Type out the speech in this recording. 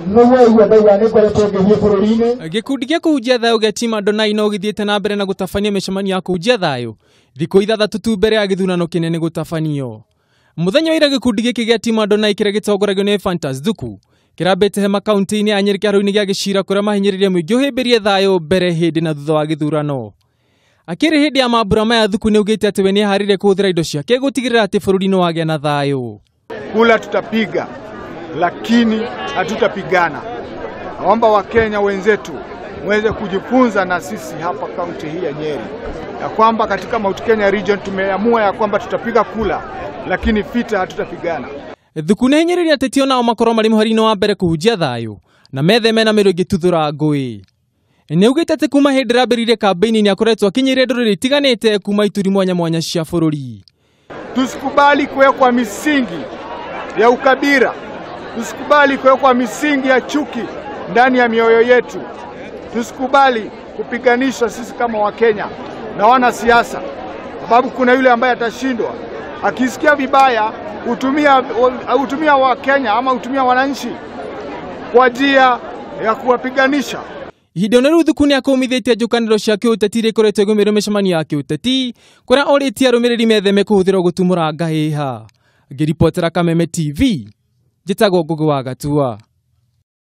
Nĩguo ndauga nĩ ngoretwo ngĩthiĩ bũrũri-inĩ. Gĩkundi gĩa kũhunjia thayũ gĩa Team Adonai no gĩthiĩte na mbere na gũtabania mĩcemanio ya kũhunjia thayũ thikũ 6 tu mbere ya gĩthurano kĩnene gũtabanio. Mũthenya wa ira gĩkundi gĩkĩ gĩa Team Adonai kĩrĩa gĩtongoragio nĩ Fantas Thuku kĩrambĩte hema kaunti-inĩ ya Nyeri kĩharo-inĩ gĩa Gĩcira kũrĩa mahinyĩrĩirie mũingĩ ũhĩmbĩrie thayũ mbere, hĩndĩ na thutha wa gĩthurano. Akĩrĩ hĩndĩ ya mambura maya Thuku nĩaugĩte atĩ we nĩeharĩirie kũhũthĩra indo ciake gũtigĩrĩra atĩ bũrũri nĩ wagĩa na thayũ. Kula tutapiga, lakini hatutapigana. Naomba Wakenya wenzetu muweze kujifunza na sisi hapa kaunti hii ya Nyeri ya kwamba katika Mount Kenya region tumeamua ya kwamba tutapiga kula, lakini vita hatutapigana. Thuku nĩahinyĩrĩirie ateti onao makorwo marĩ mũhari-inĩ wa mbere kũhunjia thayũ na metheme na mĩro ĩngĩtuthũra ngũĩ. Nĩaugĩte atĩ kuma hĩndĩ ĩrambĩrĩirie kambĩini nĩakoretwo akinyĩire ndũrĩrĩ itiganĩte kuma ituri mwanya mwanya cia bũrũri. Tusikubali kuwekwa misingi ya ukabila, tusikubali kuwekwa misingi ya chuki ndani ya mioyo yetu, tusikubali kupiganisha sisi kama Wakenya na wanasiasa, sababu kuna yule ambaye atashindwa akisikia vibaya hutumia Wakenya ama hutumia wananchi kwa njia ya kuwapiganisha. Ihinda rĩu Thuku nĩakũmithĩtie njũkanĩro cia kĩũteti iria ikoretwo igũmĩirwo mĩcemanio ya kĩũteti kũrĩa orĩtie arũmĩrĩri metheme kũhũthĩrwo gũtumũra ngahĩha. Ngĩribotera Kameme TV, njĩtagwo Ngũgĩ wa Gatua.